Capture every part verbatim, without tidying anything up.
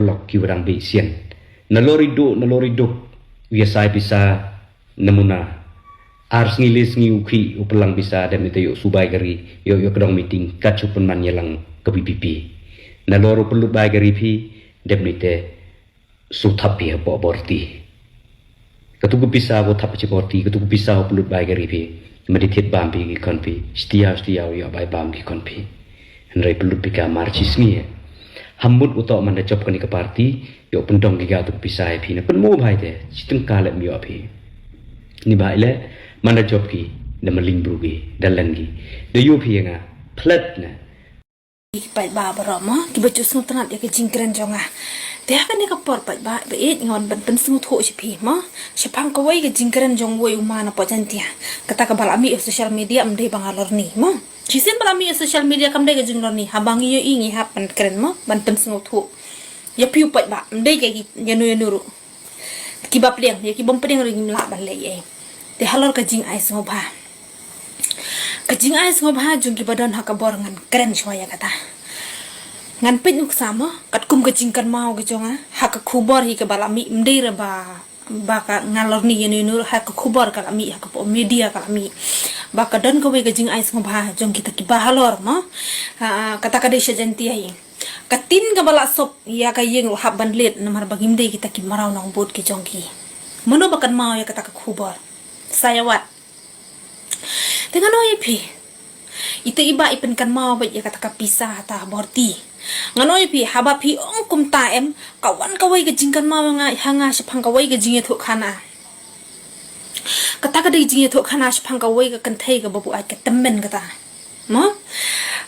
lok ki wa dang beh sian. Nalor i duh, nalor i duh, u ïa sai pisa, namuna. Ar sngi le sngi u khih, u pynlang pisa, dep nite ïoh subai kari, ïoh, ïoh kdong meeting, kat shu pynman ïalang ka VPP. Nalor u pynlut bai kari phi, dep nite, su thap phi hapoh borti. Katu ka pisa ko thap chi borti, katu ka pisa ko pynlut bai kari phi. Madi thied bam phi ki khon phi. Stia, stia, ïoh bai bam ki khon phi. Hynrei pynlut phi ka mar chi sngi. Ham mut u toh man da jop kani ka parti, ïoh pyndong ki ga tu ka pisa ïa phi na pynmo bai te, chi tyngka lem ïoh phi. Ni bai le, man da jop ki, da maling bru ki, da len ki. Da ïoh phi ïa nga, phlet ne. Ki paidbah baroh mo, kiba ju sngewtynnat ïa ka jingkren jong nga. Te ha kane ka por paidbah, ba ïeit nga wan ban pynsngewthuh sha phi mo. Shaphang kawei ka jingkren jong uwei u ma na poh Jaintia. Kata kaba la mih ha social media, ym dei ba nga lorni mo. Shisien ba la mih ha social media kam dei ka jinglorni, haba ngi ïohi ngi hap ban kren mo, ban pynsngewthuh. Ïa phi u paidbah, ym dei ka ïa ïano ïano ruh. Kiba pdiang, ïa ki bym pdiang ruh ngim lah ban leh ei. Te halor ka jingai sngewbha. Ka jingai sngewbha jong kiba don ha ka bor ngan kren shuwa ïa kata. Ngan peit nuksa mo, katkum ka jingkynmaw ka jong nga, ha ka khubor hi kaba la mih ym dei re ba, ba ka nga lorni ïano ïano, ha ka khubor ka la mih, ha ka poh media ka la mih. Ba ka don kawei ka jingai sngewbha jong kita kiba halor mo. Ha, kata ka dei sha Jaintia hi. Ka tin kaba la sop ïa ka ïing ruh hap ban leit namar ba ngim dei kita ki mraw nongbud ki jong ki. Mano ba kynmaw ïa kata ka khubor? Sa ïa wad. Te ngan ong ïa phi. Ita i bah i pynkynmaw beit ïa kata ka pisa ha ta borti. Ngan ong ïa phi, haba phi ong kumta em, ka wan kawei ka jingkynmaw nga, ha nga shaphang kawei ka jingïathuhkhana. Kata ka dei jingïathuhkhana shaphang kawei ka kynthei kaba buaid ka tymmen kata. Mo?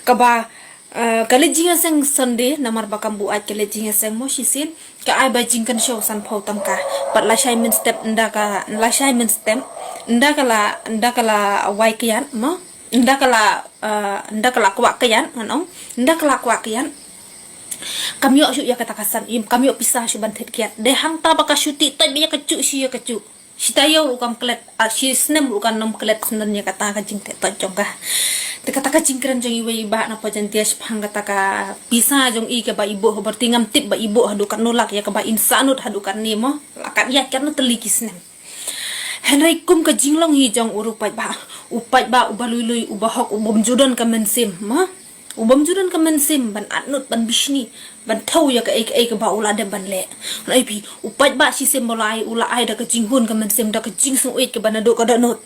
Kaba, eh, ka leit jingïaseng Sunday, namar ba kam buaid ka leit jingïaseng mo shisien. Ka ai ba jingkynshew sanphew tyngka. Bad lashai mynstep ynda ka, lashai mynstep ynda ka la, ynda ka la wai kyiad mo. Ynda ka la, eh, ynda ka la kwah kyiad, ngan ong. Ynda ka la kwah kyiad. Kam ïoh shuh ïa kata ka san, im, kam ïoh pisa shuh ban thied kyiad. Dei hangta ba ka shu tih toit beit ïa ka juh, shu ïa ka juh. Shi taïew ruh kam klet, ah, shi snem ruh kam nym klet snem ïa kata ka jingteh toit jong ka. Te kata ka jingkren jong iwei i bah na poh Jaintia shaphang kata ka pisa jong i kaba i buh ha borti, ngam tip ba i buh haduh katno lak ïa kaba in sahnud haduh katne mo. La kat ïaid katno tylli ki snem. Hynrei kum ka jinglong hi jong u ruh paidbah, u paidbah uba lui lui, uba hok, u bym ju don ka mynsiem mo. U bym ju don ka mynsiem ban atnud, ban bishni, ban thew ïa kaei kaei kaba u la dep ban leh. Ngan ong ïa phi, u paidbah shisien ba u la ai, u la ai da ka jinghun ka mynsiem, da ka jingsngewbha kaba naduh ka dohnud.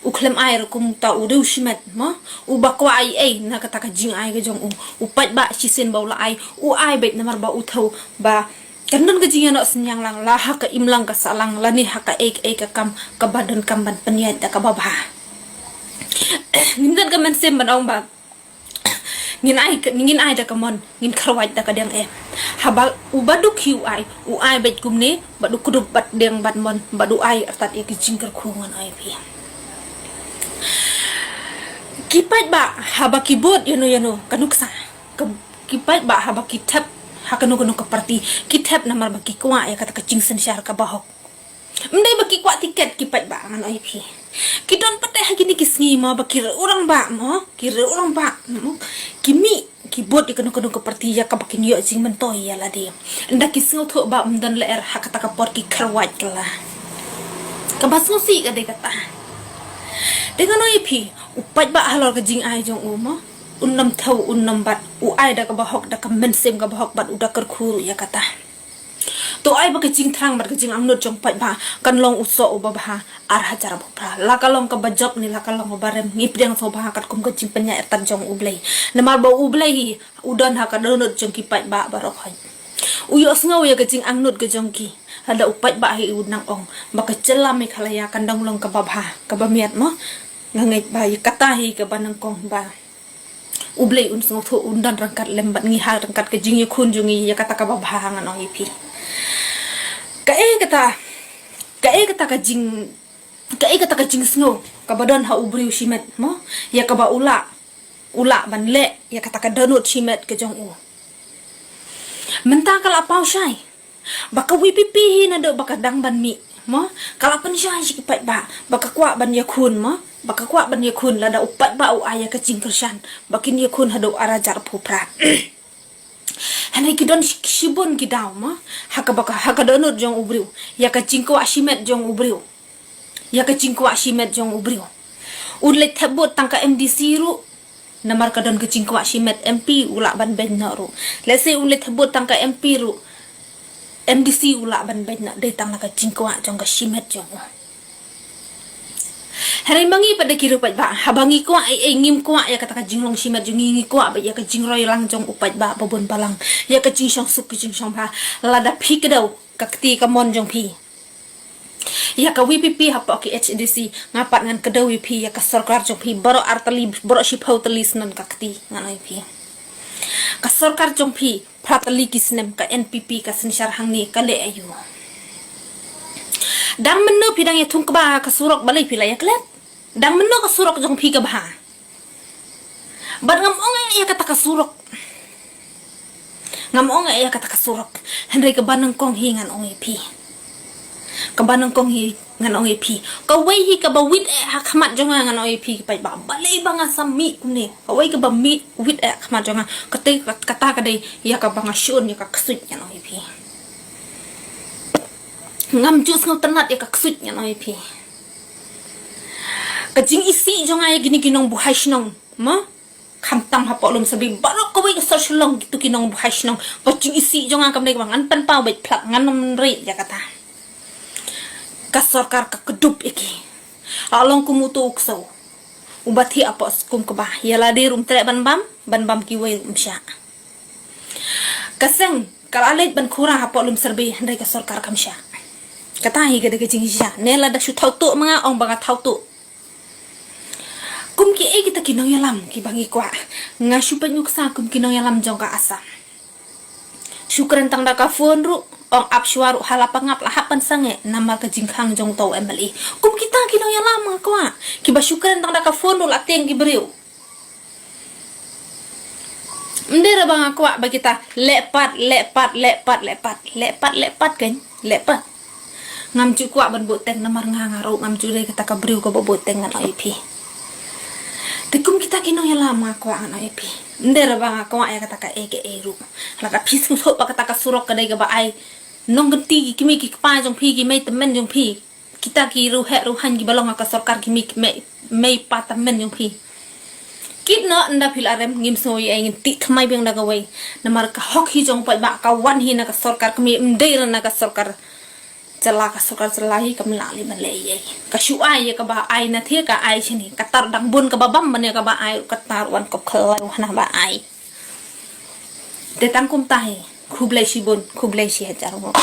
U khlem ai ruh kumta u riew shimet mo. Uba kwah ei ei na kata ka jingai ka jong u. U paidbah shisien ba u la ai, u ai beit namar ba u thew ba kan don ka jingïanoh synñiang lang, la ha ka imlang ka sahlang, lane ha kaei kaei ka kam kaba donkam ban pynïaid da kaba bha. Ngim don ka mynsiem ban ong ba ngin ai ka, ngin ai da ka mon, ngin kyrwat da ka diang em. Haba uba duk hi u ai, u ai beit kumne, bad u kdup bad diang bad mon, bad u ai artat ïa ki jingkyrkhu, ngan ong ïa phi. Ki paidbah haba ki bud ïano ïano ka nuksa. Ka, ki paidbah haba ki thep ha kano kano ka parti, ki thep namar ba ki kwah ïa kata ka jingsynshar kaba hok. Ym dei ba ki kwah tiket ki paidbah, ngan ong ïa phi. Ki don pat ha kine ki sngi mo ba ki riew rangbah mo, ki riew rangbah mo. Ki mih, ki bud ïa kano kano ka parti ïa kaba kin ïoh jingmyntoi ïa lade. Ynda ki sngewthuh ba ym don lyer ha kata ka por ki kyrwat kylla. Kaba sngewsih ka dei kata. Te ngan ong ïa phi, u paidbah halor ka jingai jong u mo, un nym thew, un nym bat, u ai da kaba hok, da ka mynsiem kaba hok bad u da kyrkhu ruh ïa kata. To ai ba ka jingthrang bad ka jingangnud jong paidbah kan long u soh uba bha ar hajar arphew phra. La ka long kaba jop ne la ka long kaba rem, ngi pdiang sngewbha katkum ka jingpynïaid artat jong U Blei. Namar ba U Blei hi u don ha ka dohnud jong ki paidbah baroh khoit. U ïohsngew ïa ka jingangnud ka jong ki. Lada u paidbah hi u nang ong ba ka jylla Meghalaya kan dang long kaba bha, kaba miat mo. Nga ngeit ba ïa kata hi kaba nyngkong ba U Blei un sngewthuh, un don ryngkat lem bad ngi ha ryngkat ka jingïakhun jong ngi ïa kata kaba bha, ngan ong ïa phi. Kaei kata, kaei kata ka jing, kaei kata ka jingsngew kaba don ha u briew shimet mo, ïa kaba u lah, u lah ban leh ïa kata ka dohnud shimet ka jong u. Mynta ka la paw shai ba ka VPP hi naduh ba ka dang ban mih mo, ka la pynshai sha ki paidbah ba ka kwah ban ïakhun mo, ba ka kwah ban ïakhun. Lada u paidbah u ai ïa ka jingkyrshan ba kin ïakhun haduh ar hajar arphew phra. Hynrei ki don shi-, shibun ki daw ma, ha kaba ka, ha ka dohnud jong u briew, ïa ka jingkwah shimet jong u briew. Ïa ka jingkwah shimet jong u briew. Un leit thep vote tang ka M D C ruh, namar ka don ka jingkwah shimet. M P u lah ban beiñ noh ruh. Lehse un leit thep vote tang ka M P ruh, M D C u lah ban beiñ noh, dei tang na ka jingkwah jong ka shimet jong u. Hynrei ma ngi pat da ki riew paidbah, haba ngi kwah ei ei, ngim kwah ïa kata ka jinglong shimet jong ngi, ngi kwah beit ïa ka jingroi lang jong u paidbah ba bun balang, ïa ka jingshong suk ka jingshong bha. Lada phi kdew, ka kti ka mon jong phi ïa ka V P P hapoh ki H A D C, nga pat ngan kdew ïa phi, ïa ka sorkar jong phi, baroh ar tylli, baroh shiphew tylli snem ka kti, ngan ong ïa phi. Ka sorkar jong phi, phra tylli ki snem, ka N P P ka synshar hangne, ka leh aïu? Dang mynno phi dang ïa thung kba ka surok, balei phi la ïa klet? Dang mynno ka surok jong phi ka bha? Bad ngam ong ïa kata ka surok. Ngam ong ïa kata ka surok. Hynrei kaba nyngkong hi ngan ong ïa phi. Kaba nyngkong hi ngan ong ïa phi. Kawei hi kaba wit eh ha khmat jong nga, ngan ong ïa phi ki paidbah. Balei ba nga sa mih kumne? Kawei kaba mih wit eh ha khmat jong nga. Kata, kata ka dei ïa kaba nga shun ïa ka ksuid, ngan ong ïa phi. Ngam ju sngewtynnat ïa ka ksuid, ngan ong ïa phi. Ka jingisih jong nga ïa kine ki nongbuhai shnong, ma? Khamtam hapoh Lum Syrbi, baroh kawei ka sor Shillong, kitu ki nongbuhai shnong. Ka jingisih jong nga kam dei kaba ngan pynpaw beit phlak, ngan ym rieh ïa kata. Ka sorkar ka kdup ïa ki. La long kum uto u ksew uba thiah hapoh skum kba. Ïa lade ruh um treh ban bam, ban bam kiwei ruh um shah. Ka seng ka la leit ban khura hapoh Lum Syrbi, hynrei ka sorkar kam shah. Kata hi ka dei ka jingshisha. Ne lada shu thaw tuh ma nga, ong ba nga thaw tuh. Kum kiei kita ki nongïalam kiba ngi kwah? Nga shu peit nuksa kum ki nongïalam jong ka Assam. Shu kren tang da ka phone ruh, ong ap shuwa ruh, ha la pangap la hap ban sangeh namar ka jingkhang jong uto u M L A. Kum kita ki nongïalam nga kwah, kiba shu kren tang da ka phone ruh la tieng ki briew. Ym dei re ba nga kwah ba kita leh pat, leh pat, leh pat, leh pat, leh pat, leh pat kan, leh pat. Ngam ju kwah ban buh teng namar nga, nga ruh ngam ju dei kata ka briew kaba buh teng, ngan ong ïa phi. Te kum kita ki nongïalam nga kwah, ngan ong ïa phi. Ym dei re ba nga kwah ïa kata kaei kaei ruh. Lada phi sngewthuh ba kata ka surok ka dei kaba ai nongkynti ki kmie ki kpa jong phi, ki mei tymmen jong phi, kita ki riewheh riewhaiñ kiba long ha ka sorkar, ki mei, mei, mei pa tymmen jong phi. Kit noh, ynda phi la rem, ngim sngew ei ei, ngin tih thymmai biang da kawei. Namar ka hok hi jong u paidbah ka wan hi na ka sorkar kmie, ym dei re na ka sorkar jylla, ka sorkar jylla hi kam lah leh ban leh ei ei. Ka shu ai ïa kaba ai na thie, ka ai shane, ka tar dang bun kaba bam ban ïa kaba ai, ka tar wan kop khlaiñ hana ba ai. Te tang kumta hi. Khublei shibun, khublei shihajar nguh.